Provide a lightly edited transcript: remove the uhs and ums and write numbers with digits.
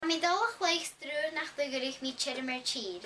Tá mé dul a chlaoch strúr nach do gcuirfidh mí tirim ar tír.